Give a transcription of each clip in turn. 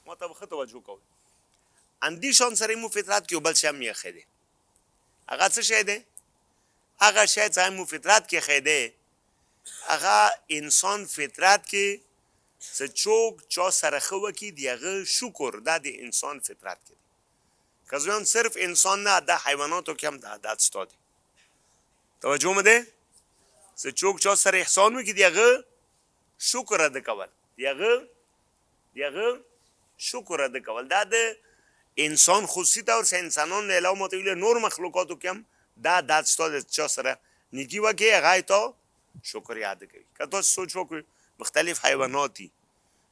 ما ته به ښه توجه کوئ. اندی شان سره مو فطرت کې یو بل شی هم یې دی. هغه څه شی دی؟ هغه شی چې مو فطرت کې ښی دی، هغه انسان فطرت کې څه چوک چا سره ښه وکړي د هغه شکر، دا د انسان فطرت کې دی. که زویان صرف انسان نه، دا حیواناتو کې هم دا عادت شته دی. توجه مو دی؟ څه چوک چا سره احسان وکړي د هغه شکر ادا کول، د هغه شکر ادا کول، دا د انسان خصوصي طور سره انسانان نه علاوه ماته ویل نور مخلوقاتو کې هم دا عادت شته دی. چا سره نیکي وکړي هغه یې تا شکر یاد کوي. که تاسو سوچ وکړئ مختلف حیوانات دي،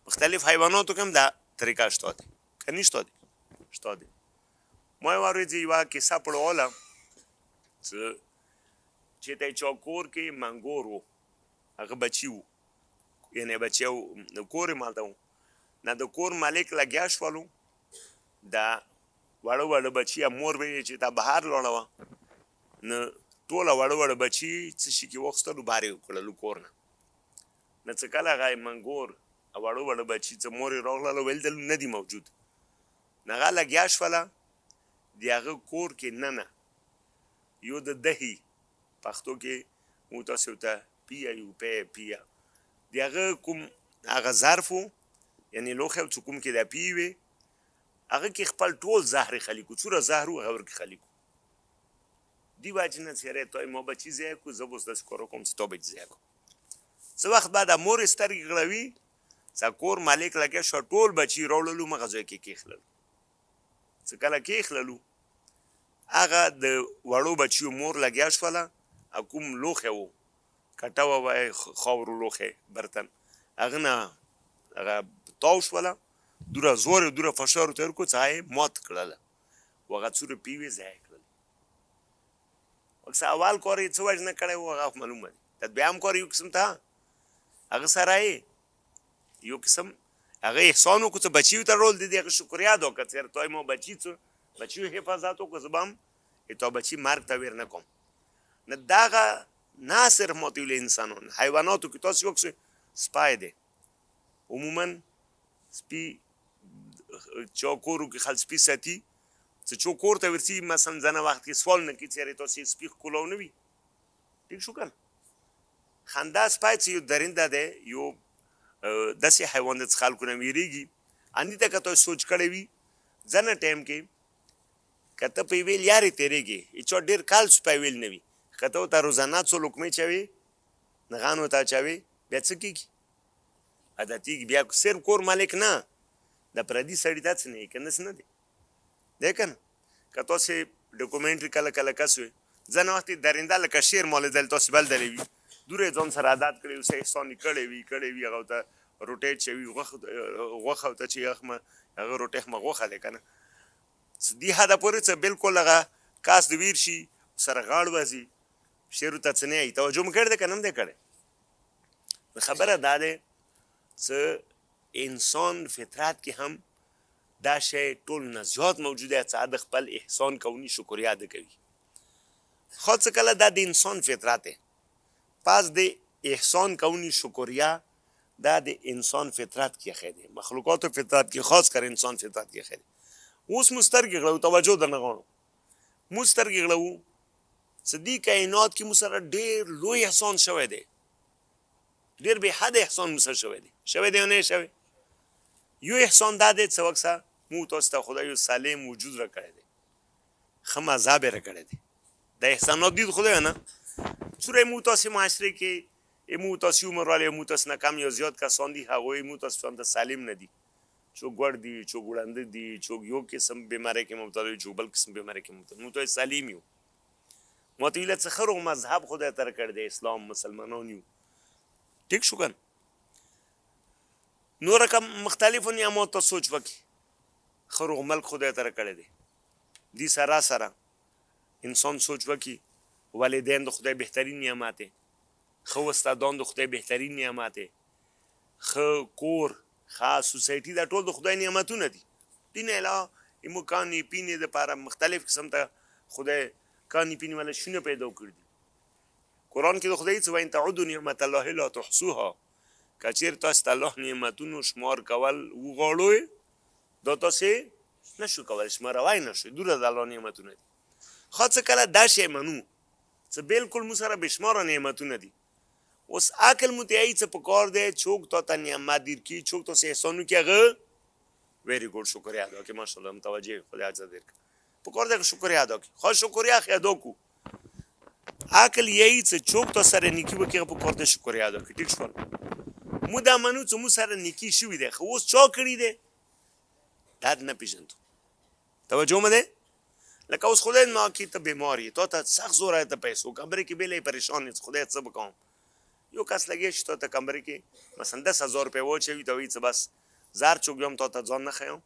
مختلف حیواناتو کې هم دا طریقه شته دی، که نشته دی؟ شته دی. ما یوه ورځ یوه کیسه پړوله چې ته چا کور کې منګور و، هغه بچي و، یعنې بچی و، د کور یې مالته و. نه د کور مالک لګیا شولو، دا واړه واړه بچي مور به یې چې تا بهر لاړه وه، نو ټوله واړه واړه بچي څه شي کې واخیستلو، بهر یې کړلو کور نه. نو څه کله هغه منګور واړه واړه بچي څه مور یې راغلله، ویل دلته نه دي موجود. نو هغه لګیا شوله د هغه کور کې ننه یو د دهي، پښتو کې موږ تاسو ته پیه یو پی پیه، د هغه کوم هغه ظرف و، یعنې لوښی و چې کوم کې دا پی وي، هغه کې خپل ټول زهر خالي کړو، څومره زهر و هغه ورکې خالي کړو. دی وایي چې نه څېره تا ما بچي ضایع کړو، زه به اوس داسې کار وکړم چې تا بچي ضایع کړم. څه وخت بعد مور یې سترګې غړوي، څه کور مالک لګیا شو ټول بچي راوړلو مغه ځای کې کېښللو. څه کله کېښللو هغه د وړو بچیو مور لګیا شوله، او کوم لوښی و، کټه وه وایي خاورو لوښی برتن، هغه نه هغه تاو شوله، دوره زور یې دوره فشار ورته ورکړو چې هغه یې مات کړله، و هغه څومره پیوې ضایع کړل. ورسره اول کار یې څه وجه نه کړی و هغه خو معلومه دی، دا دویم کار یو قسم ته هغه سره یې یو قسم هغه احسان وکړو چې بچیو ته رول دی، هغه شکریا ادا کړه چې یاره تا ما بچي څه بچیو حفاظت وکړو، زه به هم تا بچي مرګ ته ویر نه کوم. نه دغه نه صرف ماته ویل انسانان، حیواناتو کې تاسو وکړئ سپی دی، عموما سپي چا کورو کې خلک سپي ساتي، چې چو کور ته ورسي مثلا ځنه وخت کې سوال نه کوي چې یاره تاسو سپي ښکلاو نه وي، ټیک شو که نه؟ خندا سپی چې یو درنده دی، یو داسې حیوان دی چې خلکو نه ویرېږي. اندي ته که تاسو سوچ کړی وي ځنه ټایم کې که ته په یوې لیارې تېرېږې، هېچا ډېر کال سپی ویل نه وي، که ته ورته روزانه څو لقمې چوې، نغان ورته اچوې، بیا څه کېږي؟ عادتېږي. بیا صرف کور مالک نه، د پردي سړي ته څه نه یې که نه څه نه دی، دی که نه؟ که تاسې ډاکومنټري کله کله کسوې، ځنه وخت یې درنده لکه شعر ما لیدل تاسې بل دلې وي، دوره یې ځان سره عادت کړی وي، څه احسان یې کړی وي، کړی وي، هغه ورته روټۍ چوي، غوښه ورته چې هغه روټۍ هم غوښه دی که نه، څه دې حده پورې څه بالکل هغه کاس د ویر شي سره غاړ وځي، شعر ورته څه نه وایي. توجه مو کړې ده که نه هم دی کړی؟ خبره دا ده چې انسان فطرت کې هم دا شی ټول نه زیات موجود دی چې د خپل احسان کووني شکریا ادا کوي. خو څه کله دا د انسان فطرت دی، پس د احسان کووني شکریا دا د انسان فطرت کې ښی دی، مخلوقاتو فطرت کې، خاص کر انسان فطرت کې ښی دی. اوس مو سترګې غړو، توجه درنه غواړم، مو سترګې غړو چې دې کائنات کې مو سره ډېر لوی احسان شوی دی، ډېر بې حده احسان مو سره شوی دی، شوی دی او نه شوی؟ یو احسان دا دی چې وکسه مو تاسو ته خدای یو سالم وجود را کړی دی، ښه مذهب یې را کړی دی، دا احسانات دي د خدای نه. څومره مو تاسو معاشرې کې مو تاسو عمر والے، مو تاسو نه کم یا زیات کسان دي، هغوی مو تاسو ته سالم نه دي، څوک ګوړ دي، څوک وړاندې دي، څوک یو قسم بیمارۍ کې مبتلا دي، څوک بل قسم بیمارۍ کې مبتلا. مو تاسو سالم یو، مو ته ویله څه ښه روغ مذهب خدای ته راکړی دی، اسلام، مسلمانان یو، ټیک شو که نه؟ نور رقم مختلفو نعماتو ته سوچ وکړي، ښه روغ ملک خدای ته راکړی دی، دې سره سره انسان سوچ وکړي والدین د خدای بهترین نعمت دی، ښه استادان د خدای بهترین نعمت دی، ښه کور، ښه سوسایټي، دا ټول د خدای نعمتونه دي. دې نه علاوه موږ کانې پینې دپاره مختلف قسم ته خدای کانې پینې والا شیونه پیدا کړي دي. قرآن کې د خدای څه وایي، تعدوا نعمت الله لا تحصوها، که چېرې تاسو ته الله نعمتونو شمار کول وغواړئ دا تاسې نشو کولی، شماروای نشو، دومره د الله نعمتونه دي. خو څه کله دا شی منو چې بالکل مو سره بې شماره نعمتونه دي، اوس عقل مو ته څه پکار دی، څوک تا ته نعمت درکړي، څوک تاسې احسان وکړي، هغه ویری ګوډ شکریه ادا کړي، ماشاءالله متوجه، خدای اجر درکړي، پکار دی شکریه ادا کړي. خو شکریه خو ادا کړو، عقل یی چې څوک تا سره نیکي وکړي هغه پکار دی شکریه ادا کړي. ټیک شول؟ مو دا منو چې مو سره نیکي شوي دی، خو اوس چا کړي دی دا نه پېژندو. توجه مو ده؟ لکه اوس خدای ما کې ته بیمار یې، تا ته سخت زور ته پیسو کمرې کې بېلې پریشان یې، خدای څه وکړم، یو کس لګیا چې تا ته کمرې کې مثلا 10,000 روپۍ واچوي، ته وایي چې بس زر څوک یم تا ته ځان نه ښیم،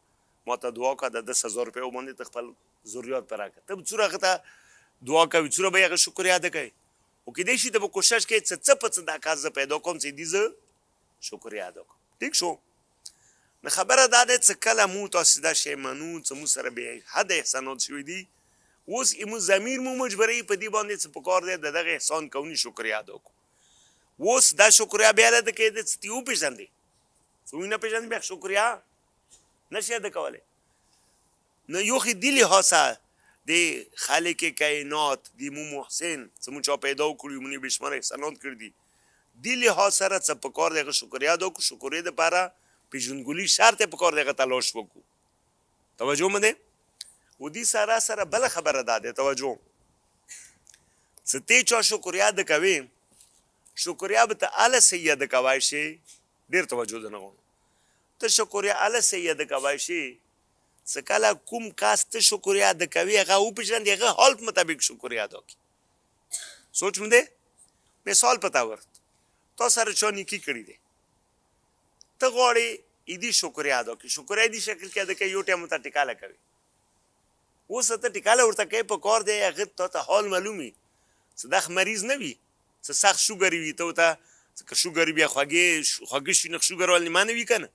ما ته دعا کړه، د 10,000 روپیو باندې ته خپل ضروریات پوره کړه. ته به څومره هغه ته دعا کوي، څومره به یې هغه شکریه ادا کوي، خو کېدای شي ته به کوشش کوې چې څه په څه دا کس زه پیدا کوم چې دې زه شکریه ادا کړم. ټیک شو؟ نو خبره دا ده چې کله مو تاسې دا شی منو چې مو سره بې حده احسانات شوي دي، اوس مو ضمیر مو مجبوروي په دې باندې چې پکار دی د دغه احسان کووني شکریه ادا کړو. اوس دا شکریه بیا له کېده چې ته یې وپېژندې، چې ویې نه پېژندې بیا شکریه نه شي ادا کولی. نو یو خو دې لحاظه د خالق کائنات د مو محسن چې مو چا پیدا کړي، مونږ یې بې شماره احسانات کړي دي، دې لحاظ سره څه پکار دی هغه شکریه ادا کړو. شکریې دپاره پېژندګلوي شرط یې پکار دی هغه تلاش وکړو. توجه مو دی؟ و دې سره سره بله خبره دا ده، توجه، چې ته چا شکریه ادا کوې، شکریه به ته هله صحیح ادا کوای شې، ډېر توجه درنه غواړم، ته شکریه هله صحیح ادا کوای شې چې کله کوم کس ته شکریه ادا کوي هغه وپېژندې، هغه حال مطابق شکریه ادا کړي. سوچ مو دی؟ مثال په تور تا سره چا نیکي کړي دی، ته غواړې ایدي شکریه ادا کړي، شکریه دې شکل کې ادا کوي، یو ټایم ورته ټیکاله کوي، اوس ته ټیکاله ورته کوې، په کار دی هغه تا ته حال معلوم وي چې دا مریض نه وي، چې سخت شوګر وي، ته ورته که شوګر بیا خوږې شي، نو شوګر ول نیمانه وي که نه،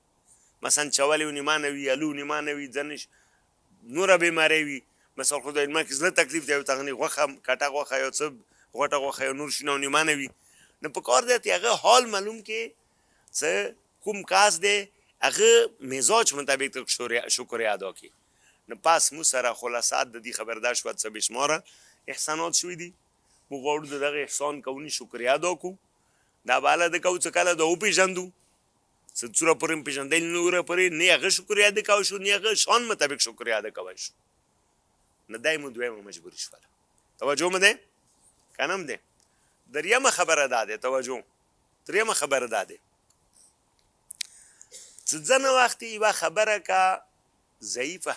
مثلا چولې نیمانه وي، الو نیمانه وي، ځنې نوره بیماری وي، مثلا خدای ما کې زړه تکلیف دی، ورته غني غوښه کټه غوښه یو څه غوټه غوښه یو نور شیونه نیمانه وي، نو په کار دی چې هغه حال معلوم کړي چې کوم کس دی هغه مزاج مطابق ته شکریه ادا کړي. نو پس مو سره خلاصه د دې خبر دا شوه چې بې شماره احسانات شوي دي، موږ غواړو د دغه احسان کووني شکریه ادا کړو. دا به هله د کوو چې کله دا وپېژندو، چې څومره پورې مو پېژندل نوره پورې نه هغه شکریه ادا کوی شو، نه هغه شان مطابق شکریه ادا کوی شو. نو دا یې مو دویمه مجبوري شوله. توجه مو ده که نه مو ده؟ دریمه خبره دا ده، توجه، دریمه خبره دا ده چې ځنه وخت یوه خبره که ضعیفه